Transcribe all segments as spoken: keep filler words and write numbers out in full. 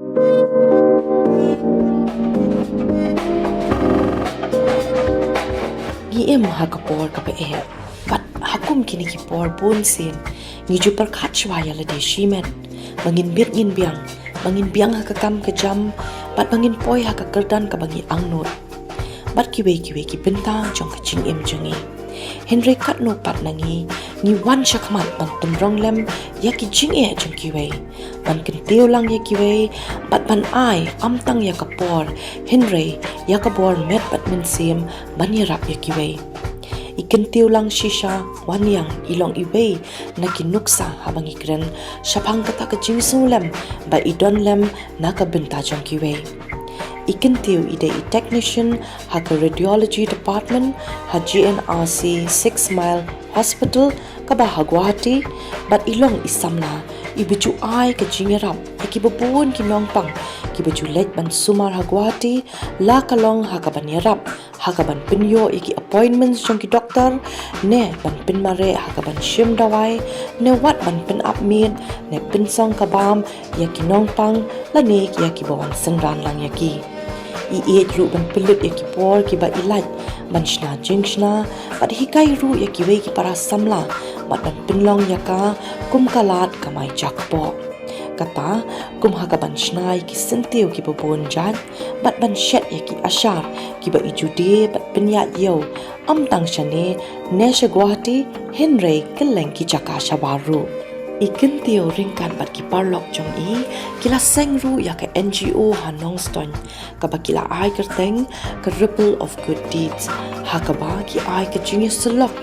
Ngi im ha ka por kaba eh. Bad ha kum kine ki por bun sien, ngi ju pyrkhat shuwa ïa lade shimet, ba ngin bit ngin biang, ba ngin biang ha ka kam ka jam, bad ba ngin poi ha ka kyrdan kaba ngi angnud, bad kiwei kiwei ki bynta jong ka jingim jong ngi. Hynrei katno pat na ngi, ngi wan shakhmat ban pynrong lem ïa ki jingeh jong kiwei, ban kyntiew lang ïa kiwei, bad ban ai ym tang ïa ka por, hynrei ïa ka bor met bad mynsiem ban ïarap ïa kiwei. I Kyntiew Lang Shisha Wanniang i long iwei na ki nuksa haba ngi kren shaphang kata ka jingsngewlem ba i don lem na ka bynta jong kiwei. I Kyntiew i dei i technician ha ka radiology department ha G N R C Six Mile Hospital kaba ha Guwahati, bad i long i samla iba ju ai ka jingïarap ïa kiba bun ki nongpang kiba ju leit ban sumar ha Guwahati, la ka long ha kaban ïarap ha kaban pynïoh ïa ki appointments jong ki doktor, ne ban pynmareh ha kaban shim dawai, ne wat ban pynap miet ne pynsong ka bam ïa ki nongpang lane ïa kiba wan synran lang ïa ki. I ïeit ruh ban pynlut ïa ki por kiba i lait ban shna jingshna, bad hikai ruh ïa kiwei ki para samla bad ban pynlong ïa ka kum ka lad kamai jakpoh. Kata kum ha kaban shna ïa ki syntiew kiba bun jait, bad ban shet ïa ki ashar kiba i ju die bad pynïaid ïew, ym tang shane ne sha Guwahati, hynrei kylleng ki jaka shabar ruh. I Kyntiew ryngkat bad ki paralok jong i, ki la seng ruh ïa ka N G O ha Nongstoiñ, kaba ki la ai kyrteng ka Ripple of Good Deeds, ha kaba ki ai ka jingïasyllok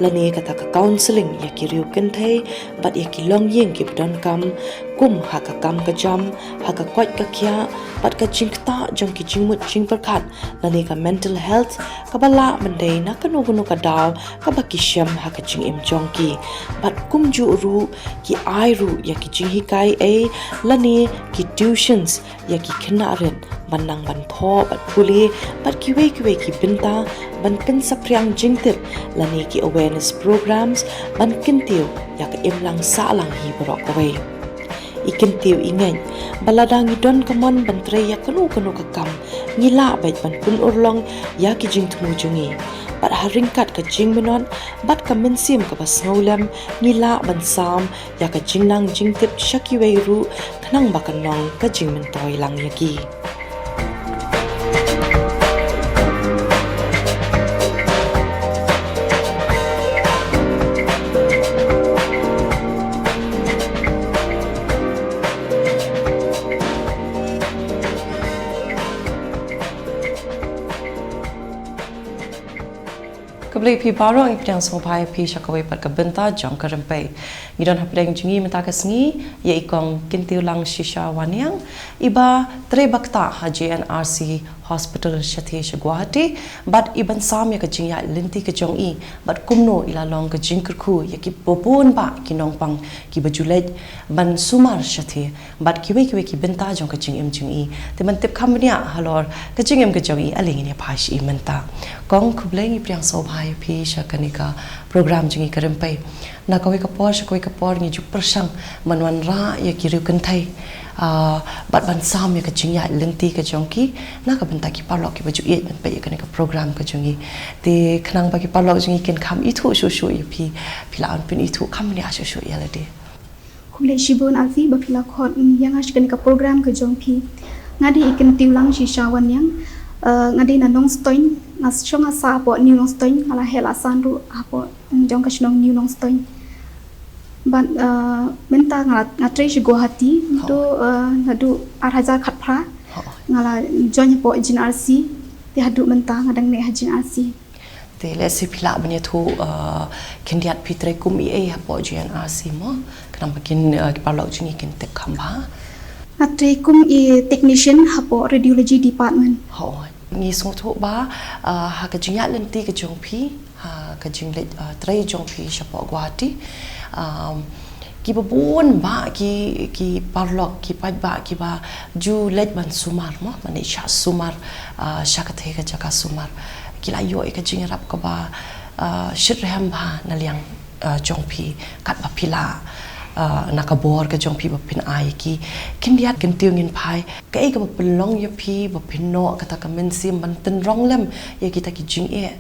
lane kata ka counselling ïa ki riewkynthei bad ïa ki longïing kiba donkam, kum ha ka kam ka jam, ha ka koit ka khiah, bad ka jingktah jong ki jingmut jingpyrkhat lane ka mental health, kaba lah ban dei na kano kano ka daw kaba ki shem ha ka jingim jong ki. Bad kumjuh ruh ki ai ruh ïa ki jinghikai ei lane ki tuitions ïa ki khynnah rit ban nang ban thoh bad pule, bad kiwei kiwei ki bynta ban pynsaphriang jingtip lane ki awareness programs ban kyntiew ïa ka imlang sahlang hi baroh kawei. I Kyntiew i ngeit ba lada ngi don ka mon ban trei ïa kano kano ka kam, ngi lah beit ban pynurlong ïa ki jingthmu jong ngi. Bad ha ryngkat ka jingminot bad ka mynsiem kaba sngewlem, ngi lah ban sam ïa ka jingnang jingtip sha kiwei ruh, khnang ba kan long ka jingmyntoi lang ïa ki. Khublei phi baroh, ngi pdiang sngewbha ïa phi sha kawei pat ka bynta jong ka Rympei. Ngi don hapdeng jong ngi mynta ka sngi ïa i kong Kyntiew Lang Shisha Wanniang, iba trei ba ktah ha G N R C Hospital shatei sha Guwahati, bad iban sam ïa ka jingïaid lynti ka jong i, bad kumno i la long ka jingkyrkhu ïa kiba bun bah ki nongpang kiba ju leit ban sumar shatei, bad kiwei kiwei ki bynta jong ka jingim jong i. Te ban tip kham bniah halor ka jingim ka jong i, ale ngin ïa phai sha i mynta. Kong, khublei, ngi pdiang sngewbha ïa phi sha kane ka program jong ngi ka Rympei. Na kawei ka por sha kawei ka por ngi ju pyrshang ban wanrah ïa ki riewkynthei, ah, bad ban sam ïa ka jingïaid lynti ka jong ki na ka bynta ki paralok kiba ju ïeit ban peit ïa kane ka program ka jong ngi. Te khnang ba ki paralok jong ngi kin kham ithuh shuh shuh ïa phi, phi lah ban pynithuh kham bniah shuh shuh ïa lade. Khublei shibun Alfie ba phi la khot ïa nga sha kane ka program ka jong phi. Nga dei i Kyntiew Lang Shisha Wanniang. Eh, nga dei na Nongstoiñ, nga shong nga sah hapoh New Nongstoiñ, nga la heh la san ruh hapoh, mm, jong ka shnong New Nongstoiñ. Bad, eh, mynta nga la, nga trei sha Guwahati, to, eh, naduh ar hajar khatphra. Nga la join hapoh G N R C, te haduh mynta nga dang neh ha G N R C. Te lehse phi lah ban ïathuh, uh, khyndiat phi trei kum i ei hapoh G N R C mo? Khnang ba kin, uh, ki paralok jong ngi kin tip kham bha. Nga trei kum i technician hapoh radiology department. Hooid, ngi sngewthuh ba, uh, ha ka jingïaid lynti ka jong phi, ha ka jingleit, uh, trei jong phi shapoh Guwahati, um, kiba bun bah ki, ki paralok, ki paidbah kiba ju leit ban sumar mo, mane shah sumar, ah, sha katei ka jaka sumar, ki la ïoh ïa ka jingïarap kaba, ah, shitrhem bha na liang, ah, jong phi, katba phi lah. Ah, na ka bor ka jong phi ba phin ai ki. Khyndiat Kyntiew, ngin phai, kaei kaba pynlong ïa phi ba phin noh kata ka mynsiem ban tynrong lem ïa kita ki jingeh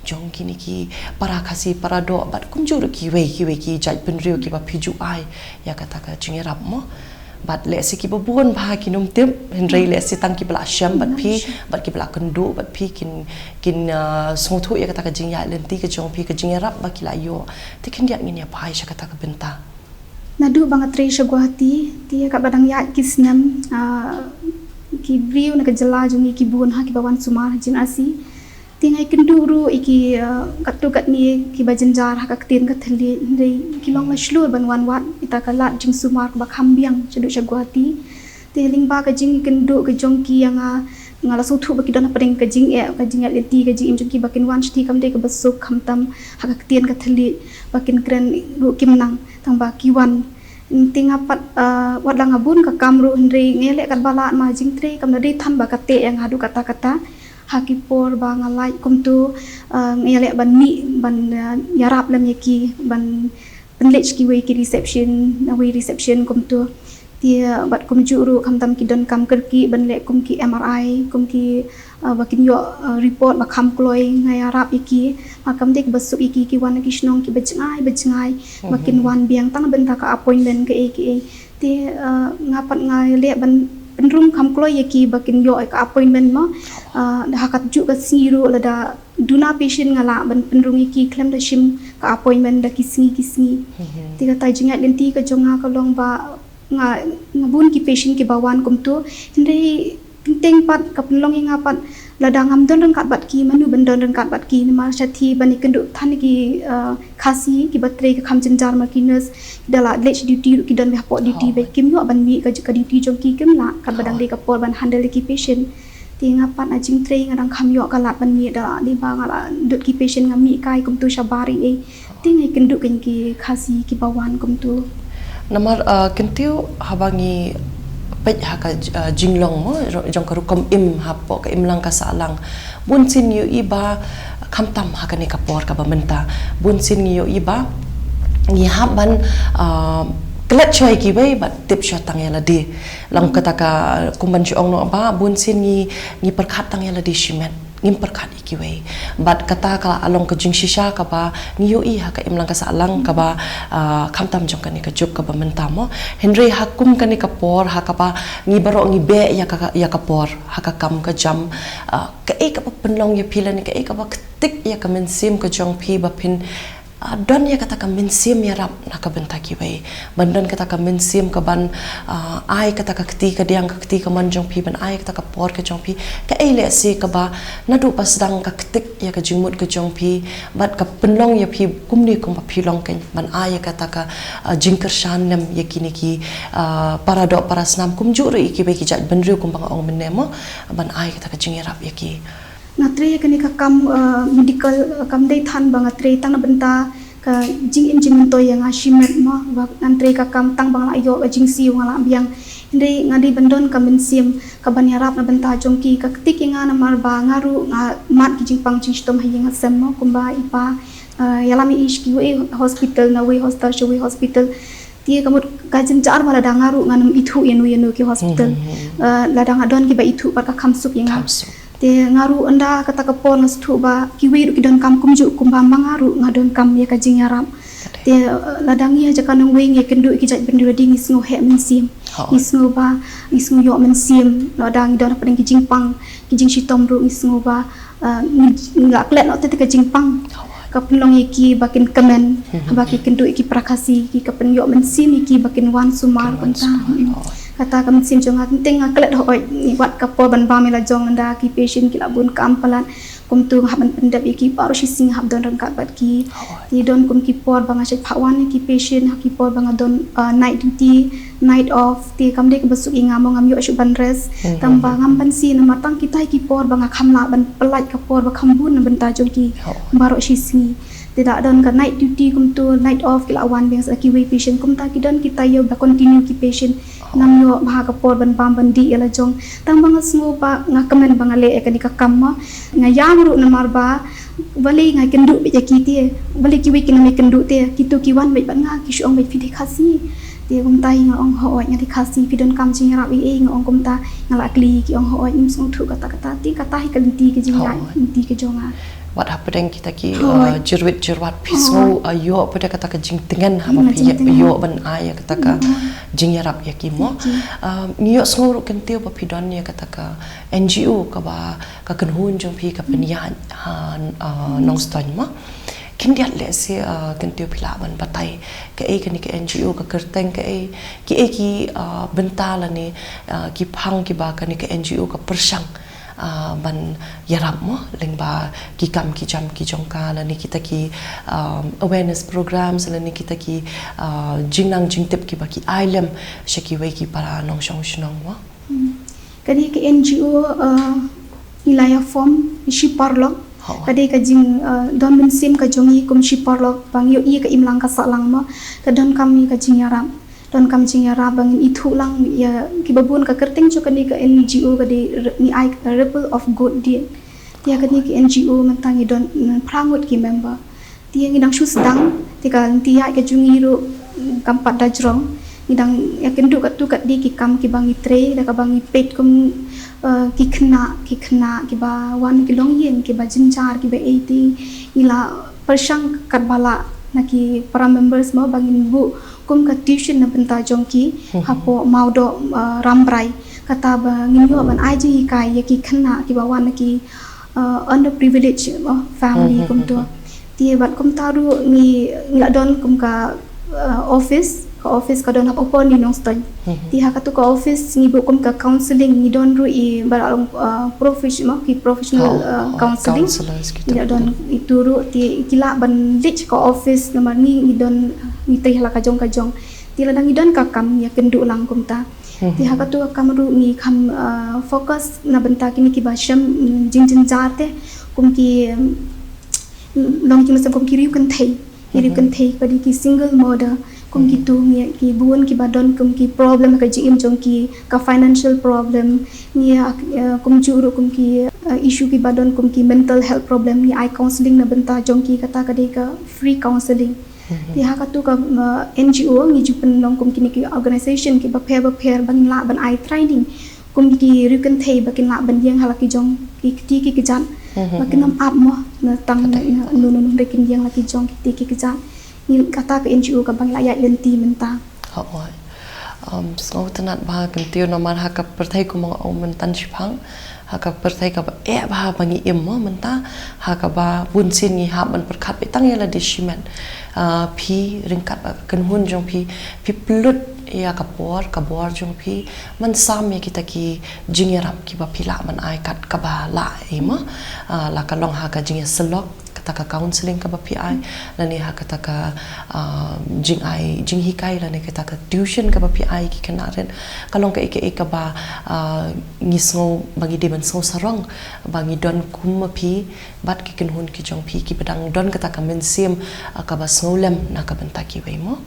jong kine ki para Khasi, para doh, bad kumjuh ruh kiwei kiwei ki jaitbynriew kiba phi ju ai ïa kata ka jingïarap mo? Bad lehse kiba bun bha kin ym tip, hynrei lehse tang kiba la shem bad phi, bad kiba la kynduh bad phi kin, kin, ah, sngewthuh ïa kata ka jingïaid lynti ka jong phi, ka jingïarap ba ki la ïoh. Te khyndiat ngin ïa phai sha kata ka bynta. Naduh ba nga trei sha Guwahati, te katba dang ïaid ki snem, ah, ki briew na ka jylla jong ngi ki bun ha kiba wan sumar ha G N R C. Te nga ïakynduh ruh ïa ki, ah, katto katne kiba jynjar ha ka ktien ka thylliej, hynrei ki long la shlur ban wan wad ïa kata ka lad jingsumar kaba kham biang shaduh sha Guwahati. Te lyngba ka jingïakynduh ka jong ki ïa nga, nga la sngewthuh ba ki don hapdeng ka jingeh, ka jingïaid lynti, ka jingim jong ki ba kin wan shathie kam dei kaba suk, khamtam ha ka ktien ka thylliej ba kin kren ruh kim nang, tang ba ki wan. Te nga pat, ah, wat la nga bun ka kam ruh, hynrei nga ïaleh katba lah, ma jingtrei kam da dei than ba ka teh ïa nga haduh katta katta. Ha ki por ba nga lait kumto, ah, nga ïaleh ban mih, ban, ah, ïarap lem ïa ki, ban pynleit sha kiwei ki reception, na wei reception kumto. Te bad kumjuh ruh khamtam ki donkam kyrkieh ban leh kum ki M R I, kum ki, ah, ba kin ïoh, ah, report ba kham kloi, nga ïarap ïa ki. Ma kam dei kaba suk ïa ki, ki wan na ki shnong kiba jngai ba jngai ba kin wan biang tang na bynta ka appointment kaei kaei. Te, ah, nga pat nga ïaleh ban pynrung kham kloi ïa ki ba kin ïoh ïa ka appointment mo. Ah, ha kajuh ka sngi ruh lada duna patient nga lah ban pynrung ïa ki khlem da shim ka appointment da ki sngi ki sngi. Te kata jingïaid lynti ka jong nga ka long ba nga, nga bun ki patient kiba wan kumto. Hynrei teng teng pat ka pynlong ïa nga pat, lada ngam don ryngkat bad ki, mano ban don ryngkat bad ki? Namar shathie ban ïakynduh than ïa ki, ah, Khasi kiba trei ka kam jynjar, ma ki nurse, da la leit sha duty ruh ki don beit hapoh duty beit, kim ïoh ban mih ka, ka duty jong ki, kim lah katba dang dei ka por ban handle ïa ki patient. Te nga pat na jingtrei nga dang kham ïoh ka lad ban mih, da la dei ba nga la dut ki patient, nga mih kai kumto shabar ei ei. Te nga ïakynduh ïa ki Khasi kiba wan kumto. Namar, ah, Kyntiew, haba ngi peit ha ka, ah, jinglong mo, jong ka rukom im hapoh ka imlang ka sahlang, bunsien ngi ïohi ba khamtam ha kane ka por kaba mynta, bunsien ngi ïohi ba ngi hap ban, ah, klet shuwa ïa kiwei bad tip shuwa tang ïa lade. Long kata ka, kum ban shu ong noh ba bunsien ngi, ngi pyrkhat tang ïa lade shimet, ngim pyrkhat ïa kiwei. Bad kata ka la long ka jingshisha kaba ngi ïohi ha ka imlang ka sahlang kaba, ah, khamtam jong kane ka juk kaba mynta mo. Hynrei ha kum kane ka por ha kaba ngi baroh ngi beh ïa ka, ïa ka por ha ka kam ka jam, ah, kaei kaba pynlong ïa phi lane kaei kaba ktik ïa ka mynsiem ka jong phi ba phin, ah, don ïa kata ka mynsiem ïarap na ka bynta kiwei, ban don kata ka mynsiem ka ban, ah, ai kata ka kti kadiang, ka kti kamon jong phi, ban ai kata ka por ka jong phi, kaei lehse kaba naduh ba sdang ka ktik ïa ka jingmut ka jong phi bad ka pynlong ïa phi kumne kumba phi long keiñ, ban ai ïa kata ka, ah, jingkyrshan lem ïa kine ki, ah, para doh para snam, kumjuh ruh ïa kiwei ki jaitbynriew kumba nga ong mynne mo, ban ai kata ka jingïarap ïa ki. Nga trei ïa kane ka kam, eh, medical, eh, kam dei than ba nga trei tang na bynta ka jingim jingmyntoi ïa nga shimet mo, ba ngan trei ka kam tang ba nga la ïoh ka jingsiew nga la biang. Hynrei nga dei ban don ka mynsiem ka ban ïarap na bynta jong ki, ka ktik ïa nga namar ba nga ruh nga mad ki jingpang jingshitom ha ïing ha sem mo, kumba i pa, eh, ïalam ïa i sha kiwei hospital, na wei hospital sha wei hospital. Te ka mut ka jynjar ba lada nga ruh ngan ym ithuh ïano ïano ki hospital. Hmm, hmm, hmm. Eh, lada nga don kiba ithuh pat ka kham suk ïa nga. Kham suk. Te nga ruh ynda kata ka por nga sngewthuh ba kiwei ruh ki donkam kumjuh kumba ma nga ruh nga donkam ïa ka jingïarap. Te, eh, lada ngi ha jaka nongwei ngi ïakynduh ïa ki jaitbynriew lade ngi sngew heh mynsiem. Hooid. Ngi sngew ba, ngi sngew ïoh mynsiem. Lada ngi don hapdeng ki jingpang, ki jingshitom ruh ngi sngew ba, ah, ngi, ngi la klet noh te te ka jingpang. Hooid. Ka pynlong ïa ki ba kin kmen, hmm, ba ki kynduh ïa ki para Khasi, ki ka pynïoh mynsiem ïa ki ba kin wan sumar. Kin wan kumta. Sumar, hmm. Hooid. Kata ka mynsiem jong nga teng teng nga klet hooid, wat ka por ban bam ïa la jong lada ki patient ki la bun kam palat. Kumto nga hap ban pyndep ïa ki baroh shisngi, nga hap don ryngkat bad ki. Hooid. Te don kum ki por ba nga shait phah wan ïa ki patient, ha ki por ba nga don, ah, night duty, night off, te kam dei kaba suk ïa nga mo, ngam ïoh shuh ban rest. Mhm. Tang ba ngam banse namar tang kita ki por ba nga kham lah ban pyllait ka por ba kham bun na bynta jong ki. Oh. Baroh shisngi. Te da don ka night duty kumtu, night off ki la wan biang sa kiwei patient. Kumta ki don ki taïew ba continue ki patient. Ngam ïoh bha ka por ban bam ban dih ïa la jong. Tang ba nga sngew ba nga kmen ba nga leh ïa kane ka kam mo. Nga ïam ruh namar ba balei nga kynduh beit ïa ki te. Balei kiwei ki nam ïa kynduh te. Kitu ki wan beit bad nga ki shu ong beit phi dei Khasi. Te kumta hi nga ong hooid nga dei Khasi, phi donkam jingïarap ei ei, nga ong kumta. Nga la kylli ki ong hooid, ngim sngewthuh kata kata. Te kata hi ka lynti ka jingïaid, lynti ka jong nga. Wat hapdeng kita ki, uh, jirwit jirwat phi sngew, uh, ïoh pat kata ka jingtngen haba phi ïoh ban ai ïa kata ka jingïarap ïa ki mo. Um, ngi ïoh sngew ruh kyntiew ba phi don ïa kata ka N G O kaba ka kynhun jong phi ka pynïaid ha, uh, Nongstoiñ mo. Khyndiat lehse, uh, kyntiew phi lah ban batai kaei kane ka N G O ka kyrteng kaei, kiei ki, uh, bynta lane, uh, ki phang kiba kane ka N G O ka pyrshang, uh, ban ïarap mo, lyngba ki kam ki jam ki jong ka lane kita ki, um, awareness programs lane kita ki, uh, jingnang jingtip kiba ki ai lem sha kiwei ki para nongshong shnong mo. Hmm. Kane ka N G O, uh, ngi la ïa form shi paralok. Ka dei ka jing, uh, don mynsiem ka jong ngi kum shi paralok ba ngi ïohi ka imlang ka sahlang mo. Ka donkam ïa ka jingïarap. Donkam jingïarap ba ngin ithuh lang ïa kiba bun. Ka kyrteng jong kane ka N G O ka dei re-, ngi ai ka Ripple of Good Deed. Ïa kane ka N G O mynta ngi don, mm, phra ngut ki member. Te ngi dang shu sdang, te ka lynti ïaid ka jong ngi ruh, mm, kam pat da jrong. Ngi dang ïakynduh katto katne ki kam kiba ngi trei, da kaba ngi peit kum, eh, ki khynnah, ki khynnah kiba wan ki longïing, kiba jynjar, kiba ei, te ngi la pyrshang katba lah na ki para members mo ba ngin buh kum ka tuition na bynta jong ki, hapoh Mawdoh, eh, Rambrai. Kata ba ngin ïoh ban ai jinghikai ïa ki khynnah kiba wan na ki, eh, underprivileged, eh, family kumto. Te bad kumta ruh ngi, ngi la don kum ka, eh, office, ka office ka don hapoh Nongstoiñ. Te ha katu ka office ngi buh kum ka counseling, ngi don ruh i ba la long, eh, professional, ki professional, eh, counseling. Ngi la don itu ruh, te ki lah ban leit ka office namar ngi, ngi don, ngi trei ha la ka jong ka jong. Te lada ngi don ka kam ïakynduh lang kumta. Te ha katu ka kam ruh ngi kham, ah, focus na bynta kine kiba shem, mm, jingjynjar te kum ki, mm, long ki mynsiem kum ki riewkynthei. Ki riewkynthei ba dei ki single mother. Kum kitu ngi ki bun kiba don kum ki problem ka jingim jong ki, ka financial problem. Ngi, ah, kumjuh ruh kum ki, ah, issue kiba don kum ki mental health problem ngi ai counseling na bynta jong ki, kata ka dei ka free counseling. Te ha katu ka, uh, N G O ngi ju pynlong kum kine ki organization kiba pher bapher ba ngin lah ban ai training kum ki riewkynthei ba kin lah ban ïeng ha la ki jong ki kti ki kjat ba kin ym ap mo na tang na, na, na, na, na kin ïeng la ki jong ki kti ki kjat. Ngi kata ka N G O kaba ngi la ïaid lynti mynta. Hooid. Um, sngewtynnat bha kyntiew namar ha ka pyrthei kum nga ong mynta shipang. Ha ka pyrthei kaba eh bha ba ngi im mo mynta, ha kaba bun sien ngi hap ban pyrkhat beit tang ïa lade shimet. Ah, phi ryngkat bad ka kynhun jong phi, phi pynlut ïa ka por, ka bor jong phi, ban sam ïa kita ki jingïarap kiba phi lah ban ai kat kaba lah ei mo. Ah, la ka long ha ka jingïasyllok, kata ka counseling kaba phi ai, lane ha kata ka, ah, jingai, jinghikai, lane kata ka tuition kaba phi ai ki khynnah rit. Ka long kaei kaei kaba, ah, ngi sngew ba ngi dei ban sngew sarong ba ngi don kum ma phi bad ki kynhun ki jong phi kiba dang don kata ka mynsiem, ah, kaba sngewlem na ka bynta kiwei mo.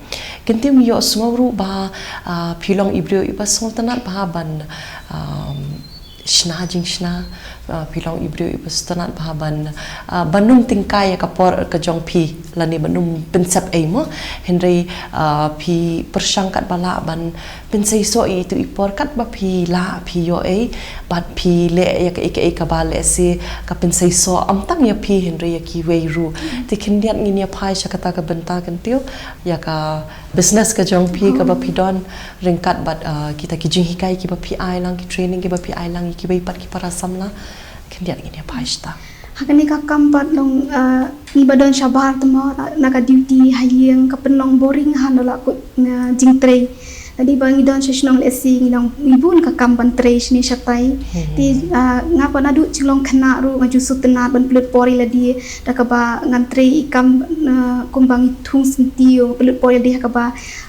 Kyntiew ngi ïohsngew ruh ba, ah, phi long i briew iba sngewtynnat bha ban, ah, shna jingshna, ah, phi long i briew iba sngewtynnat bha ban, ah, ban ym tyngkai ïa ka por ka jong phi lane ban ym pynsep ei mo. Hynrei, ah, phi pyrshang katba lah ban pynseisoh ïa itu i por katba phi lah, phi ïoh ei bad phi leh ïa kaei kaei kaba lehse ka pynseisoh ym tang ïa phi hynrei ïa kiwei ruh. Te khyndiat ngin ïa phai sha kata ka bynta kyntiew, ïa ka business ka jong phi kaba phi don ryngkat bad, ah, kita ki jinghikai kiba phi ai lang, ki training kiba phi ai lang ïa kiwei pat ki para samla. Khyndiat ngin ïa phai shata. Ha kane ka kam pat long, ah, ngi ba don shabar te mo, na, na ka duty ha ïing ka pynlong boring ha, na la kut nga jingtrei. Lada ba ngi don sha shnong lehse ngi long ngi bun ka kam ban trei shane shatai. Te, ah, nga pat naduh jinglong khynnah ruh nga ju sngewtynnat ban pynlut por ïa lade da kaba ngan trei i kam, ah, kumba ngi thung syntiew, pynlut por ïa lade ha kaba,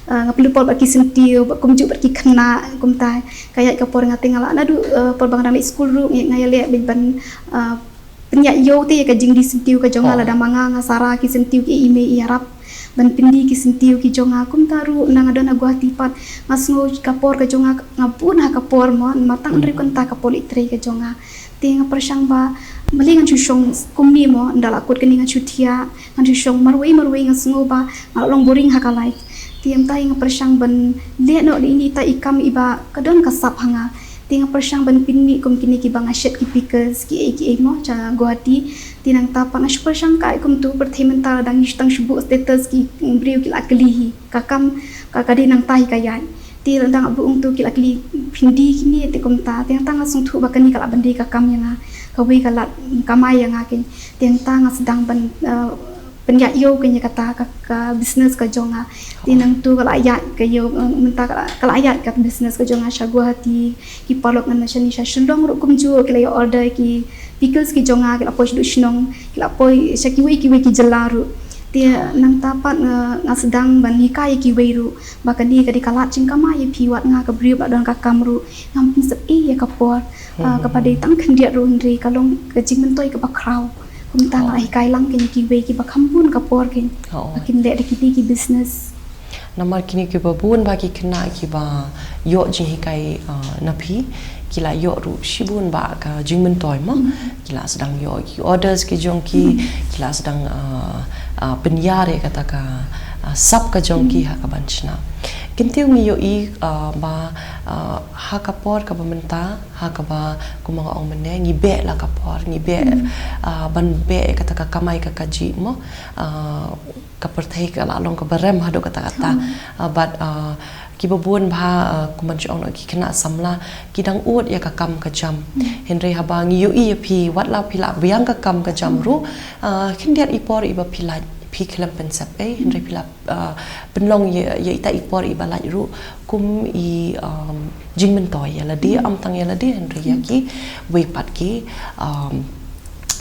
ah, nga pynlut por bad ki syntiew bad kumjuh bad ki khynnah kumta. Ka ïaid ka por nga te nga lah naduh, ah, por ba nga dang leit skul ruh nga ïaleh beit ban, ah, pynïaid ïew te ïa ka jingdie syntiew ka jong nga. Oh. Lada ma nga nga sara ki syntiew ki i mei i ïarap ban pyndie ki syntiew ki jong nga. Kumta ruh na nga don ha Guwahati pat nga sngew ka por ka jong nga, nga bun ha ka por mo, ma tang hynriew kynta ka por ïeit trei ka jong nga. Te nga pyrshang ba mali ngan shu shong kumne mo, ynda la kut kane ngan shu thiah, ngan shu shong marwei marwei, nga sngew ba nga long boring ha ka life. Te mynta nga pyrshang ban leh noh ïa ine ita i kam iba ka don ka sap ha nga. Te nga pyrshang ban pynmih kum kine kiba nga shet ki pickles ki ei ki ei mo sha Guwahati. Te nangta pat nga shu pyrshang kai kumtu, pyrthei mynta dang shu tang shu buh status ki briew ki la kylli hi ka kam ka, ka dei nangta hi ka ïaid. Te lada nga buh kumtu ki la kylli phin die kine te kumta. Te nangta nga sngewthuh ba kane ka lah ban dei ka kam ïa nga, kawei ka lad kamai ïa nga kein. Te nangta nga sdang ban, uh, pynïaid ïew kein ïa kata ka, ka business ka jong nga. Te nangtu ka la ïaid ka ïew, uh, mynta ka la, ka la ïaid ka business ka jong nga sha Guwahati, ki paralok ngan shane sha Shillong ruh kumjuh ki la ïa order ki pickles ki jong nga, ki la poi shaduh shnong, ki la poi sha kiwei kiwei ki jylla ruh. Te nangta pat nga, nga sdang ban hikai ïa kiwei ruh ba kane ka dei ka lad jingkamai ïa phi, wat nga ka briew ba don ka kam ruh ngam pynsep ei ïa ka por. Ah, kaba dei tang khyndiat ruh hynrei ka long ka jingmyntoi kaba khraw. Kumta nga la hikai lang kein ïa kiwei kiba kham bun ka por kein ba kin leh da kine ki business. Namar kine kiba bun ba ki khynnah kiba ïoh jinghikai, ah, na phi, ki la ïoh ruh shibun ba ka jingmyntoi mo. Ki la sdang ïoh ki orders ki jong ki, ki la sdang, ah, ah, pynïar ïa kata ka, ah, sap ka jong ki ha ka ban shna. Kyntiew ngi ïohi, ah, ba, ah, ha ka por kaba mynta, ha kaba kumba nga ong mynne, ngi beh la ka por, ngi beh, ah, ban beh ïa kata ka kamai ka kajih mo, ah, ka pyrthei ka la long kaba rem haduh katta katta. Ah, bad, ah, kiba bun bha, ah, kumban shu ong noh ki khynnah samla ki dang ud ïa ka kam ka jam. Hynrei haba ngi ïohi ïa phi, wat la phi la biang ka kam ka jam ruh, ah, khyndiat i por iba phi lait, phi khlem pynsep ei, hynrei phi la, ah, pynlong ïa, ïa ita i por iba lait ruh kum i, um, jingmyntoi ïa lade, ym tang ïa lade hynrei ïa kiwei pat ki, um,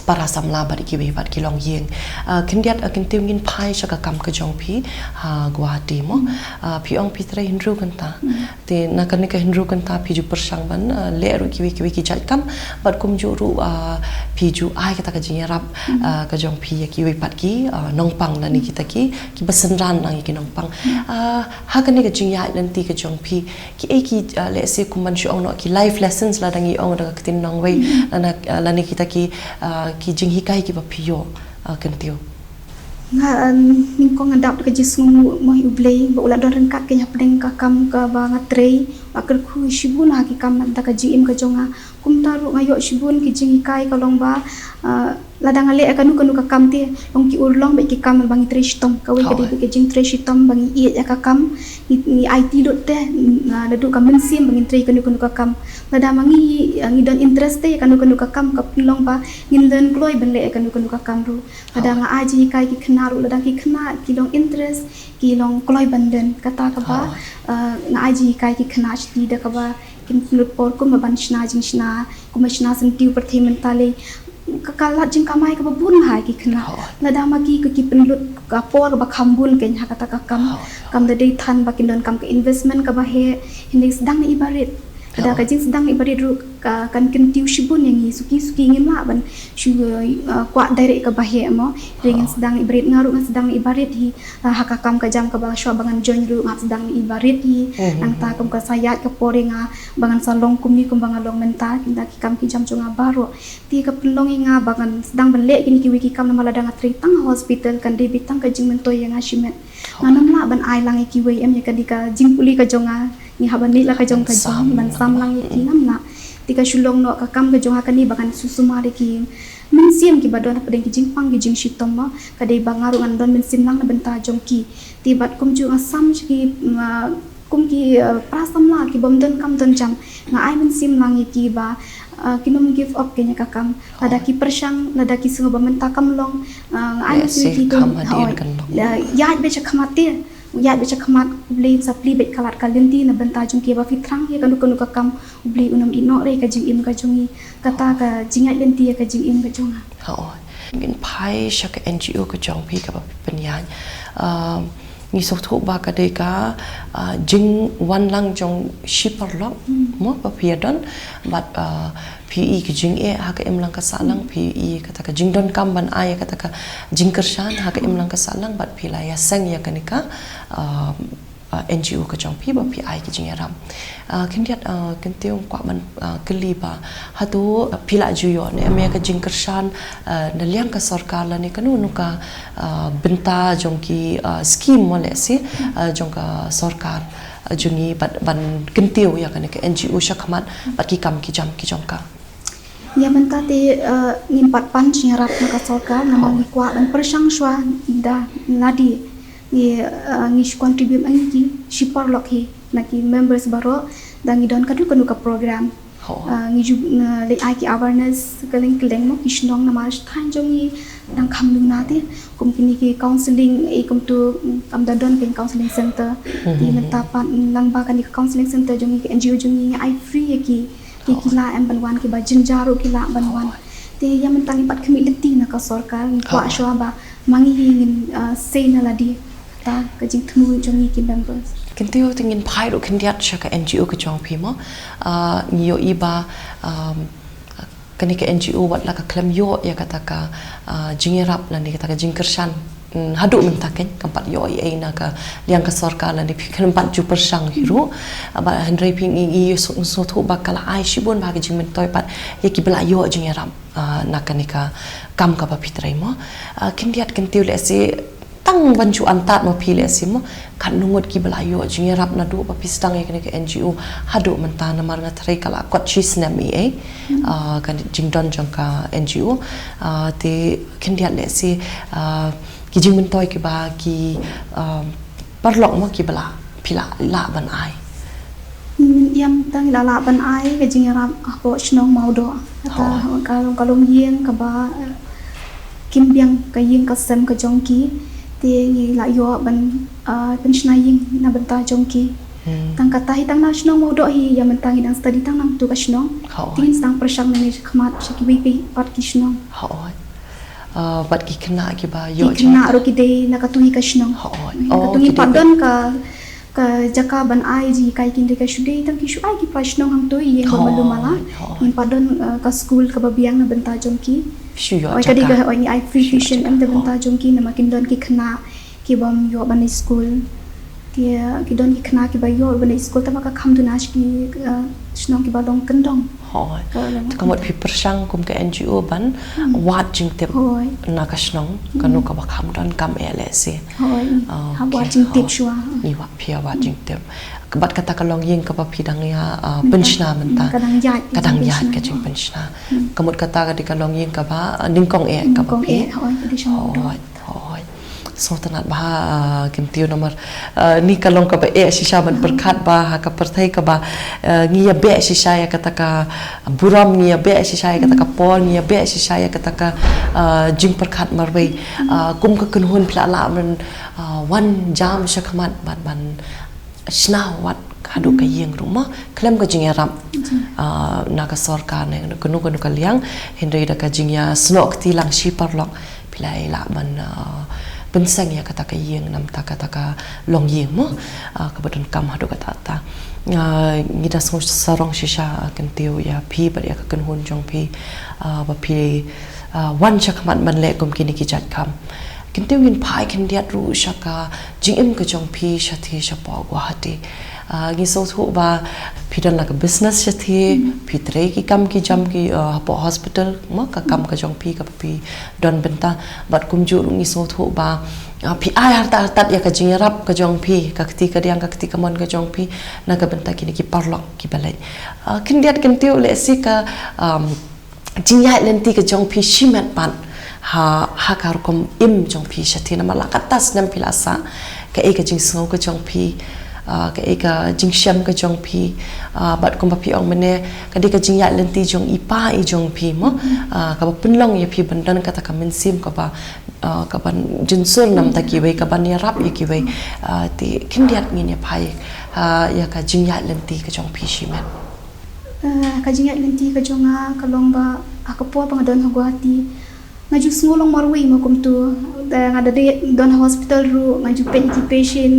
para samla bad kiwei pat ki longïing. Ah, khyndiat, ah, kyntiew ngin phai sha ka kam ka jong phi ha Guwahati mo. Ah, phi ong phi trei hynriew kynta. Te na kane ka hynriew kynta phi ju pyrshang ban, ah, leh ruh kiwei kiwei ki jait kam bad kumjuh ruh, ah, phi ju ai kata ka jingïarap, ah, ka jong phi ïa kiwei pat ki, ah, nongpang lane kita ki, kiba synran lang ïa ki nongpang. Ah, ha kane ka jingïaid lynti ka jong phi, kiei ki, ah, let's say kumban shu ong noh ki life lessons lada ngi ong da ka ktien nongwei, lane, ah, lane kita ki, ah, ki jinghikai kiba phi ïoh, ah, kyntiew. Nga, ah, nyngkong nga dap da ka jingsngewnguh mo ïa U Blei ba u la don ryngkat kein hapdeng ka kam kaba nga trei, u la kyrkhu shibun ha ki kam da ka jingim ka jong nga. Kumta ruh nga ïoh shibun ki jinghikai ka long ba, ah, lada nga leh ïa kano kano ka kam te, long ki urlong bad ki kam ba ngi trei shitom, kawei ka dei bad ka jingtrei shitom ba ngi ïeit ïa ka kam, ngi, ngi aiti lut te, ah, naduh ka mynsiem ba ngin trei kano kano ka kam. Lada ma ngi, ah, ngi don interest te ïa kano kano ka kam, ka pynlong ba ngin don kloi ban leh ïa kano kano ka kam ruh. Lada nga ai jinghikai ki khynnah ruh, lada ki khynnah ki long interest, ki long kloi ban don, kata kaba, ah, nga ai jinghikai ki khynnah shati da kaba kin pynlut por kumba ban shna jingshna, kumba shna syntiew pyrthei mynta lei. Ka, ka lad jingkamai kaba bun ha ki khynnah. Lada ma ki, ki pynlut ka por kaba kham bun kein ha kata ka kam. Kam da dei than ba kin donkam ka investment kaba heh, hynrei sdang na i barit. Lada ka jingsdang na i barit ruh ka, kan kyntiew shibun ïa ngi, suki suki ngim lah ban shu, uh, kwah direct kaba heh mo. Hynrei ngin sdang na i barit, nga ruh nga sdang na i barit hi, uh, ha ka kam ka jam kaba shuwa ba ngan join ruh nga sdang na i barit hi. Nangta kum ka sa ïaid ka por ïa nga ba ngan sa long kumne kumba nga long mynta, kynda ki kam ki jam jong nga baroh. Te ka pynlong ïa nga ba ngan sdang ban leh kine kiwei ki kam namar lada nga trei tang ha hospital kan dei beit tang ka jingmyntoi ïa nga shimet. Ngan ym lah ban ai lang ïa kiwei, em, ïa ka dei ka jingpule ka jong nga. Ngi hap ban leit la ka jong ka jong, ban sam lang ïa ki, ngam lah. Te ka shu long noh ka kam ka jong nga kane ba ngan shu sumar ïa ki mynsiem kiba don hapdeng ki jingpang ki jingshitom mo. Ka dei ba nga ruh ngan don mynsiem lang na bynta jong ki. Te bad kumjuh nga sam sha ki, mm, ah, kum ki, ah, para samla ki bym don kam don jam. Nga ai mynsiem lang ïa ki ba, ah, kin ym give up kein ïa ka kam. Lada ki pyrshang, lada ki sngew ba mynta kam long, ah, nga ai mynsiem ïa ki, ïaid beit sha khmat te. Ïaid beit sha khmat, U Blei un sa plie beit ka lad ka lynti na bynta jong ki, ba phi thrang ïa kano kano ka kam, U Blei un ym ïehnoh re ka jingim ka jong ngi. Kata ka jingïaid lynti ïa ka jingim ka jong nga. Ngin phai sha ka N G O ka jong phi kaba phi pynïaid. Um, Ngi sngewthuh ba ka dei ka, ah, jingwan lang jong shi paralok, mo, ba phi ïa don, bad, ah, phi ïohi ka jingeh ha ka imlang ka sahlang, phi ïohi kata ka jingdonkam ban ai kata ka jingkyrshan ha ka imlang ka sahlang, bad phi la ïaseng ïa kane ka, ah, ah, N G O ka jong phi ba phi ai ka jingïarap. Ah, khyndiat, ah, Kyntiew kwah ban, ah, kylli ba hato, ah, phi la ju ïoh ne em ïa ka jingkyrshan, ah, na liang ka sorkar lane kano kano ka, ah, bynta jong ki, ah, scheme mo lehse, ah, jong ka sorkar, ah, jong ngi bad ban kyntiew ïa kane ka N G O shakhmat bad ki kam ki jam ki jong ka. Ïa mynta te, eh, ngim pat pan jingïarap na ka sorkar namar ngi kwah ban pyrshang shuwa da lade ngi, eh, ngi shu contribute ngi ki shi paralok hi na ki members baroh da ngi don kano kano ka program. Eh, ngi ju, eh, leit ai ki awareness kylleng kylleng mo ki shnong namar sha thaiñ jong ngi dang kham duna te kum kine ki counselling, eh, kumto, mm, kam da don ki counselling center. Te mynta pat, mm, lang ba kane ka counselling center jong ngi ka N G O jong ngi ngi ai free ïa ki. Ki, ki lah em ban wan, kiba jynjar ruh ki lah ban wan. Te ïa mynta ngi pat khmih lynti na ka sorkar, ngi kwah shuwa ba ma ngi hi ngin, ah, sei na lade ta ka jingthmu jong ngi ki members. Kyntiew te ngin phai ruh khyndiat sha ka N G O ka jong phi mo. Ah, ngi ïohi ba, um, kane ka N G O wat la ka khlem ïoh ïa kata ka, ah, jingïarap lane kata ka jingkyrshan. Mm, haduh mynta kein kam pat ïoh ei ei na ka liang ka sorkar lane phi khlem pat ju pyrshang hi ruh. Ah, ba hynrei phi ngi, ngi sngewthuh ba ka la ai shibun bha ka jingmyntoi pat ïa kiba la ïoh jingïarap, ah, na kane ka kam kaba phi trei mo. Ah, khyndiat Kyntiew lehse tang ban ju antad ma phi lehse mo katno ngut kiba la ïoh jingïarap naduh ba phi sdang ïa kane ka N G O haduh mynta namar nga tharai ka la kot shi snem ei ei, ah, ka jingdon jong ka N G O. Ah, te khyndiat lehse, ah, ki jingmyntoi kiba ki, ah, paralok mo kiba la phi la lah ban ai. Ïa mynta ngi la lah ban ai ka jingïarap hapoh shnong Mawdoh. Kata ka long, ka longïing kaba, eh, kim biang ka ïing ka sem ka jong ki. Te ngi la ïoh ban, ah, pynshna ïing na bynta jong ki. Tang kata hi tang na shnong Mawdoh hi ïa mynta ngi dang study tang nangtu ka shnong. Te ngin sdang pyrshang nangne shakhmat sha kiwei pat ki shnong. Ah, bad ki khynnah kiba ïoh jingïarap ruh ki dei na katu hi ka shnong. Katu ngi pat don ka, ka jaka ban ai jinghikai ki, hynrei ka shu dei tang ki shu ai ki para shnong hangtu ïing ba malu mala. Ngim pat don, eh, ka skul kaba biang na bynta jong ki. Oi ka dei ka, oi ngi ai free tuition em na bynta jong ki namar kin don ki khynnah ki bym ïoh ban leit skul. Ki, ki don ki khynnah kiba ïoh ban leit skul tangba ka kham duna sha ki, eh, shnong kiba long kyndong. Hooid. Te ka mut phi pyrshang kum ka N G O ban wad jingtip na ka shnong kano kaba kham donkam eh lehse. Hooid. Ha wad jingtip shuwa. Ngi wad, phi wad jingtip. Bad kata ka longïing kaba phi dang ïa, ah, pynshna mynta ka dang ïaid ka jingpynshna. Ka mut kata ka dei ka longïing kaba, ah, nyngkong eh kaba phi. Hooid. Hooid. Sngewtynnat bha, ah, Kyntiew namar, ah, ni ka long kaba eh shisha ban pyrkhat ba ha ka pyrthei kaba, ah, ngi ïa beh shisha ïa kata ka burom, ngi ïa beh shisha ïa kata ka por, ngi ïa beh shisha ïa kata ka, ah, jingpyrkhat marwei. Ah, kum ka kynhun phi la lah ban, ah, wan jam shakhmat ban, ban shna wat haduh ka ïing ruh mo khlem ka jingïarap, ah, na ka sorkar ne kano kano ka liang, hynrei da ka jingïasnoh kti lang shi paralok phi la ïa lah ban, ah, pynseng ïa kata ka ïing namar kata ka longïing mo, ah, kaba donkam haduh katta katta. Ah, ngi da sngewsarong shisha, ah, Kyntiew ïa phi bad ïa ka kynhun jong phi, ah, ba phi, ah, wan shakhmat ban leh kum kine ki jait kam. Kyntiew ngin phai khyndiat ruh sha ka jingim ka jong phi shathie shapoh Guwahati. Ah, ngi sngewthuh ba phi don la ka business shathie, phi trei ki kam ki jam ki, ah, hapoh hospital, mo ka kam ka jong phi kaba phi don bynta. Bad kumjuh ruh ngi sngewthuh ba, ah, phi ai artat artat ïa ka jingïarap ka jong phi, ka kti kadiang ka kti kamon ka jong phi, na ka bynta kine ki paralok kiba leit. Ah, khyndiat Kyntiew lehse ka, um, jingïaid lynti ka jong phi shimet pat ha, ha ka rukom im jong phi shathie namar la katta snem phi la sah, kaei ka jingsngew ka jong phi, ah, kaei ka jingshem ka jong phi, ah, bad kumba phi ong mynne ka dei ka jingïaid lynti jong i pa i jong phi mo, ah, kaba pynlong ïa phi ban don kata ka mynsiem kaba, ah, kaban jynsur namar kiwei, kaban ïarap ïa kiwei, ah, te khyndiat ngin ïa phai, ah, ïa ka jingïaid lynti ka jong phi shimet. Eh, ka jingïaid lynti ka jong nga ka long ba ha ka por ba nga don ha Guwahati, Nga ju sngew long marwei mo kumtu. Nga da dei don hospital ruh nga ju peit ki patient.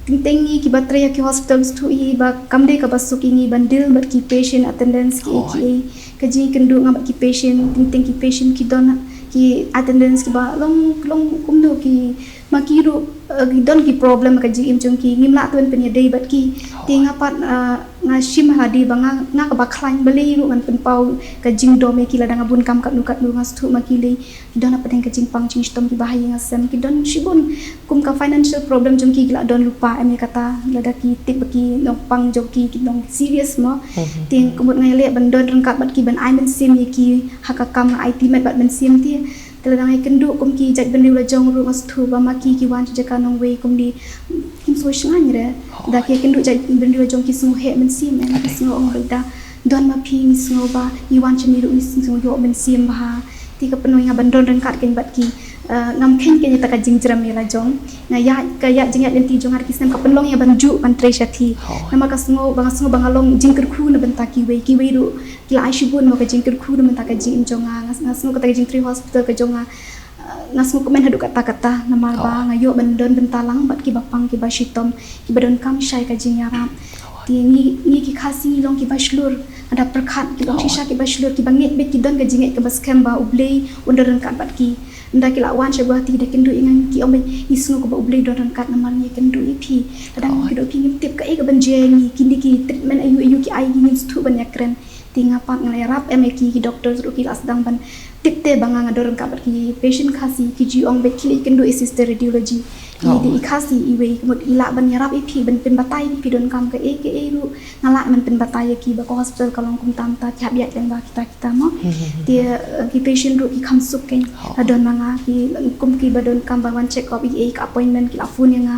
Teng teng ngi kiba trei ha ki hospital sdang hi ba kam dei kaba suk ïa ngi ban deal bad ki patient, attendance ki ei ki ei. Ka jingkynduh nga bad ki patient, teng teng ki patient ki don ki attendance kiba long long kumno ki ma ki ruh, eh, ki don ki problem ka jingim jong ki, ngim lah te ban pynïadei bad ki. Te nga pat, eh, nga shim ha lade ba nga, nga kaba khlaiñ, balei ruh ngan pynpaw ka jingdom ïa ki lada nga bun kam katno katno, nga sdang ma ki lei. Ki don hapdeng ka jingpang jingshitom kiba ha ïing ha sem, ki don shibun kum ka financial problem jong ki, ki la don lypa, em ïa kata, lada ki tip ba ki nongpang jong ki ki nong serious mo. Te kumut nga ïaleh ban don ryngkat bad ki ban ai mynsiem ïa ki ha ka kam, nga aiti met bad mynsiem te. Te lada nga ïakynduh kum ki jait bynriew la jong ruh nga sdang ba ma ki ki wan sha jaka nongwei kumne, kim sngew shngaiñ re. Da ki ïakynduh jait bynriew la jong ki sngew heh mynsiem, em, ki sngew ong ba da don ma phi ngi sngew ba ngi wan shane ruh ngi sngew ïoh mynsiem bha. Te ka pynlong ïa nga ban don ryngkat kein bad ki. Eh, ngam kheiñ kein ïa ta ka jingjrem ïa la jong. Nga ïa ka ïa jingïaid lynti jong nga ha ki snem ka pynlong ïa nga ban ju ban trei shathie. Namar ka sngew ba nga sngew ba nga long jingkyrkhu na bynta kiwei, kiwei ruh ki la ai shibun mo ka jingkyrkhu na bynta ka jingim jong nga. Nga, nga sngew kata ka jingtrei hospital ka jong nga, eh, nga sngew kmen haduh katta katta namar ba nga ïoh ban don bynta lang bad kiba pang kiba shitom, kiba donkam shai ka jingïarap. Te ngi, ngi ki Khasi ngi long kiba shlur, nga da pyrkhat, ki long shisha kiba shlur, kiba ngeit beit, ki don ka jingngeit kaba skhem ba U Blei un don ryngkat bad ki. Ynda ki la wan sha Guwahati da kynduh ïa nga, ki ong beit, ngi sngew kaba U Blei don ryngkat namar ngi kynduh ïa phi. Lada ngim kynduh ïa phi ngim tip kaei kaban jia ïa ngi, kine ki treatment aiu aiu ki ai ïa ngi, ngim sdang ban ïakren. Te nga pat nga la ïarap em ïa ki, ki doctors ruh ki la sdang ban tip te ba nga, nga don ryngkat bad ki patient Khasi. Ki ju ong beit ki leit kynduh ïa sister radiology. Ki dei i Khasi iwei, kumut i lah ban ïarap ïa phi, ban pynbatai ïa phi, phi donkam kaei kaei ruh nga lah ban pynbatai ïa ki ba ka hospital ka long kumta kumta, ki hap ïaid lyngba kita kita mo. Te, eh, ki patient ruh ki kham suk kein. La don ma nga ki, kum kiba donkam ba wan check up, i ei ka appointment ki la phone ïa nga,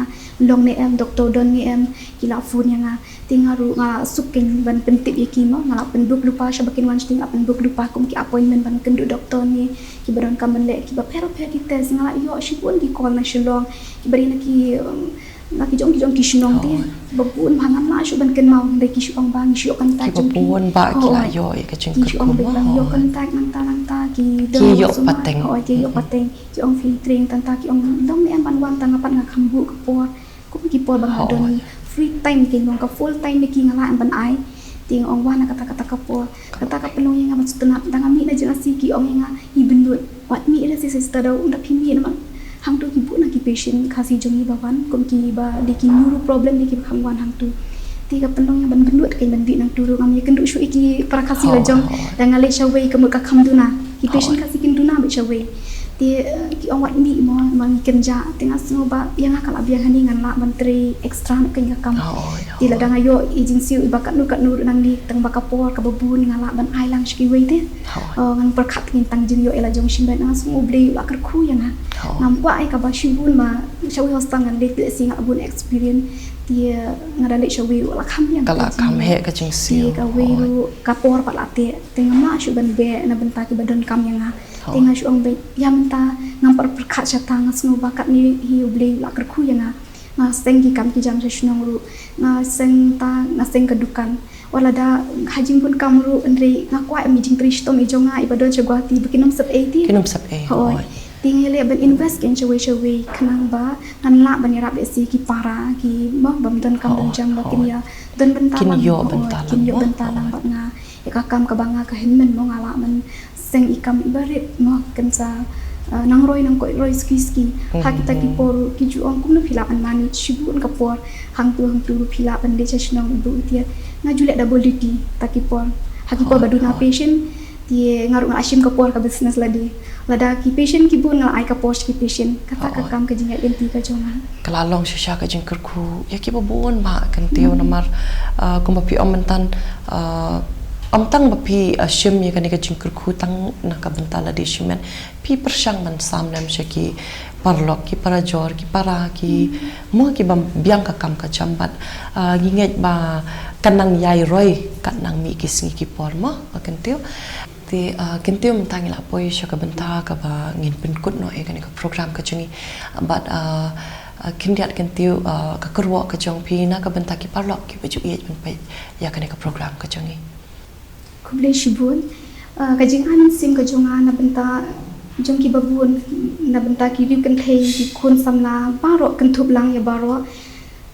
long ne em, doctor don ne em, ki la phone ïa nga. Te nga ruh nga suk kein ban pyntip ïa ki mo, nga la pynbook lypa sha ba kin wan sha te, nga la pynbook lypa kum ki appointment ban kynduh doctor ne, kiba donkam ban leh kiba pher pher ki test, nga la ïoh shibun ki call na Shillong, kiba dei na ki, um, na ki jong ki jong ki shnong te, kiba bun bha, ngam lah shuh ban kynmaw, dei ki shu ong ba ngi shu ïoh contact jong ki. Kiba bun bha ki la ïoh ïa ka jingkyrkhu mo. Ki shu ong ba ngi ïoh contact nangta nangta, ki ïoh pateng. Hooid, ki ïoh pateng. Ki ong phi trei tang ta, ki ong long ne em ban wan, tang nga pat nga kham buh ka por. Kum ki por ba nga don free time, ki ong ka full time ne ki nga lah ban ai. Te nga ong wan na kata kata ka por. Kata ka pynlong ïa nga ban sngewtynnat, da nga mih na jingasi ki ong ïa nga, i bynnud, wat mih re sister, da u da phi mih namar hangto ki bun na ki patient Khasi jong ngi ba wan, kum kiba dei ki neuro problem ne kiba kham wan hangto. Te ka pynlong ïa nga ban bynnud kein ban mih nangto ruh, ngam ïakynduh shuh ïa ki para Khasi la jong. Da nga leit shawei ka mut ka kham duna. Ki patient Khasi kin duna beit shawei. Te, eh, ki ong wat mih mo, ma ngi kynjah. Te nga sngew ba ïa nga ka la biang hangne, ngan lah ban trei extra noh kein ka kam. Te lada nga ïoh i jingsiew iba katno katno ruh nangne, tang ba ka por kaba bun nga lah ban ai lang sha kiwei te. Oh, ngan pyrkhat kein tang jingïoh ïa la jong shimet, nga sngew U Blei u la kyrkhu ïa nga. Ngam kwah ai kaba shibun, ma shawei hostel ngan leit lehse nga la bun experience. Te nga da leit shawei ruh la kham biang ka jingsiew. Te kawei ruh ka por pat la teh. Te ngam lah shuh ban beh na bynta kiba donkam ïa nga. Te nga shu ong beit, ïa mynta ngam pat pyrkhat shata, nga sngew ba katne hi U Blei u la kyrkhu ïa nga. Nga seng ki kam ki jam sha shnong ruh. Nga seng ta, nga seng ka dukan. Wat lada ha jingbun kam ruh, hynrei nga kwah em i jingtrei shitom i jong nga iba don sha Guwahati ba kin ym sep ei te. Kin ym sep ei. Hooid. Te nga leh ban invest kein shawei shawei khnang ba ngan lah ban ïarap lehse ki para ki mo bym don kam don jam ba kin ïa don bynta lang. Kin ïoh bynta lang bad nga. Ïa ka kam kaba nga ka hynmen mo, nga lah ban seng i kam iba rit mo, kan sa, eh, nang roi nang koit roi ski ski. Ha kita ki por ki ju ong kumno phi lah ban manage shibun ka por, hangtu hangtu phi lah ban leit sha shnong i buh i tiar. Nga ju leh double duty ta ki por. Ha ki por ba duna patient, te nga ruh nga la shim ka por ka business lade. Lada ki patient ki bun nga la ai ka por sha ki patient. Kata ka kam ka jingïaid lynti ka jong nga. Ka la long shisha ka jingkyrkhu ïa kiba bun bha, kan tip namar, ah, kumba phi ong mynta, ah, ym tang ba phi, ah, shim ïa kane ka jingkyrkhu tang na ka bynta lade shimet, phi pyrshang ban sam lem sha ki paralok, ki parajor, ki para, ki mo kiba biang ka kam ka jam bad, ah, ngi ngeit ba kan nang ïai roi, kan nang mih ki sngi ki por mo, ah, kan tip. Te, ah, kan tip mynta ngi la poi sha ka bynta kaba ngin pynkut noh ïa kane ka program ka jong ngi. Bad, ah, ah, khyndiat kan tip, ah, ka kyrwoh ka jong phi na ka bynta ki paralok kiba ju ïeit ban peit ïa kane ka program ka jong ngi. Khublei shibun, ah, ka jingai mynsiem ka jong nga na bynta Jong ki babun, na bynta ki riew kynthei, ki khun samla baroh, kynthup lang ïa baroh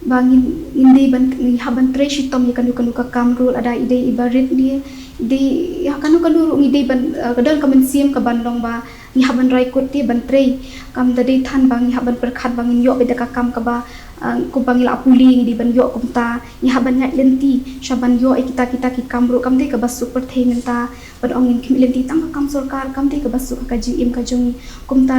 ba ngin, ngin dei ban, ngi hap ban trei shitom ïa kano kano ka kam ruh, lada i dei i barit ne i dei ïa kano kano ruh, ngi dei ban, eh, ka don ka mynsiem ka ban long ba ngi hap ban rai kut te ban trei. Kam da dei than ba ngi hap ban pyrkhat ba ngin ïoh beit da ka kam kaba, eh, kumba ngi la pule, ngi dei ban ïoh kumta. Ngi hap ban ïaid lynti sha ban ïoh ïa kita kita ki kam ruh. Kam dei kaba suk pyrthei mynta ban ong ngin khmih lynti tang ka kam sorkar, kam dei kaba suk ha ka jingim ka jong ngi. Kumta,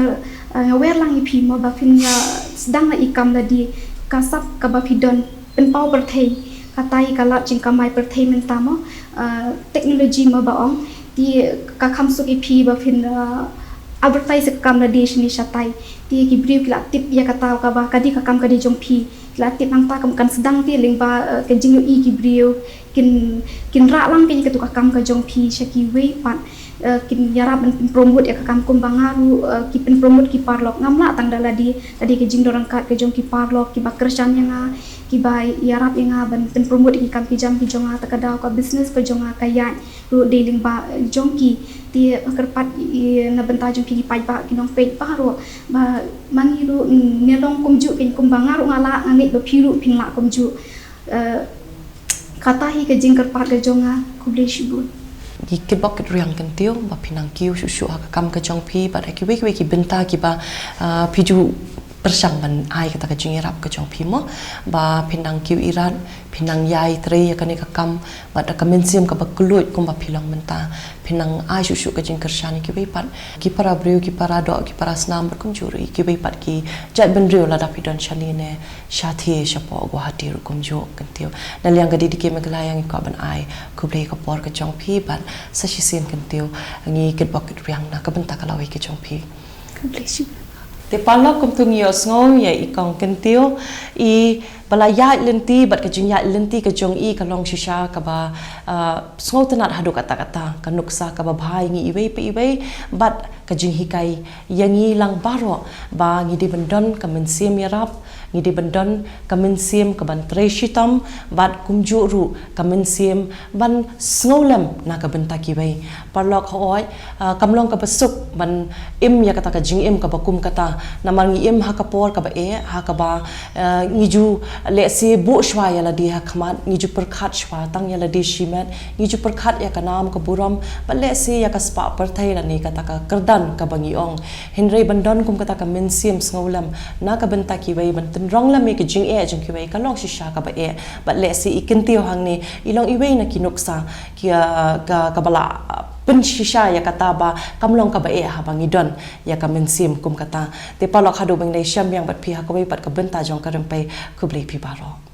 eh, nga wer lang ïa phi mo ba phin ïa sdang na i kam lade, ka sap kaba phi don, pynpaw pyrthei, kata hi ka lad jingkamai pyrthei mynta mo, eh, technology mo ba ong. Te ka kham suk ïa phi ba phin, eh, advertise ka kam lade shane shatai. Te ki briew ki la tip ïa kata kaba ka dei ka kam ka dei jong phi. Ki la tip nangta kam kan sdang te lyngba, eh, ka jingïohi ki briew kin, kin rah lang kane katu ka kam ka jong phi sha kiwei pat. Eh, kin ïarap ban pynpromote ïa ka kam kumba nga ruh, eh, ki pynpromote ki paralok, ngam lah tang da lade, ka dei ka jingdon ryngkat ka jong ki paralok kiba kyrshan ïa nga, kiba ïarap ïa nga ban pynpromote ïa ki kam ki jam ki jong nga, ta ka daw ka business ka jong nga ka ïaid ruh dei lyngba, eh, jong ki. Te, eh, kyrpad, eh, na bynta jong ki, ki paidbah, ki nongpeit baroh ba ma ngi ruh, mm, ne long kumjuh kein, kumba nga ruh nga lah, nga ngeit ba phi ruh phin lah kumjuh. Eh, kata hi ka jingkyrpad ka jong nga. Khublei shibun. Ngi kitbok kitrwiang kyntiew ba phi nang kiew shuh shuh ha ka kam ka jong phi bad ha kiwei kiwei ki bynta kiba, ah, phi ju pyrshang ban ai kata ka jingïarap ka jong phi mo, ba phi nang kiew irat, phi nang ïai trei ïa kane ka kam bad da ka mynsiem kaba kylluid kumba phi long mynta. Phi nang ai shuh shuh ka jingkyrshan ïa kiwei pat ki para briew, ki para doh, ki para snam bad kumjuh ruh ïa kiwei pat ki jaitbynriew lada phi don shane ne shathie shapoh Guwahati ruh kumjuh kyntiew. Na liang ka D D K Meghalaya ngi kwah ban ai khublei ka por ka jong phi bad sa shisien kyntiew ngi kitbok kitrwiang na ka bynta ka lawei ka jong phi. Khublei shibun. Te paralok, kumtu ngi ïohsngew ïa i kong kyntiew, i ba la ïaid lynti bad ka jingïaid lynti ka jong i ka long shisha kaba, ah, sngewtynnat haduh katta katta, ka nuksa kaba bha ïa ngi iwei pa iwei bad ka jinghikai ïa ngi lang baroh ba ngi dei ban don ka mynsiem ïarap, ngi dei ban don ka mynsiem ka ban trei shitom bad kumjuh ruh ka mynsiem ban sngewlem na ka bynta kiwei. Paralok, hooid, ah, kam long kaba suk ban im ïa kata ka jingim kaba kum kata, namar ngi im ha ka por kaba eh, ha kaba, ah, ngi ju lehse buh shuwa ïa lade ha khmat, ngi ju pyrkhat shuwa tang ïa lade shimet, ngi ju pyrkhat ïa ka nam ka burom bad lehse ïa ka spah pyrthei lane kata ka kyrdan kaba ngi ong. Hynrei ban don kum kata ka mynsiem sngewlem na ka bynta kiwei, ban tynrong lem ïa ka jingeh jong kiwei ka long shisha kaba eh. Bad lehse i kyntiew hangne i long iwei na ki nuksa ki, ah, ka, kaba la, ah, pynshisha ïa kata ba kam long kaba eh haba ngi don ïa ka mynsiem kum kata. Te paralok, haduh ban ïashem biang bad phi ha kawei pat ka bynta jong Ka Rympei, khublei phi baroh.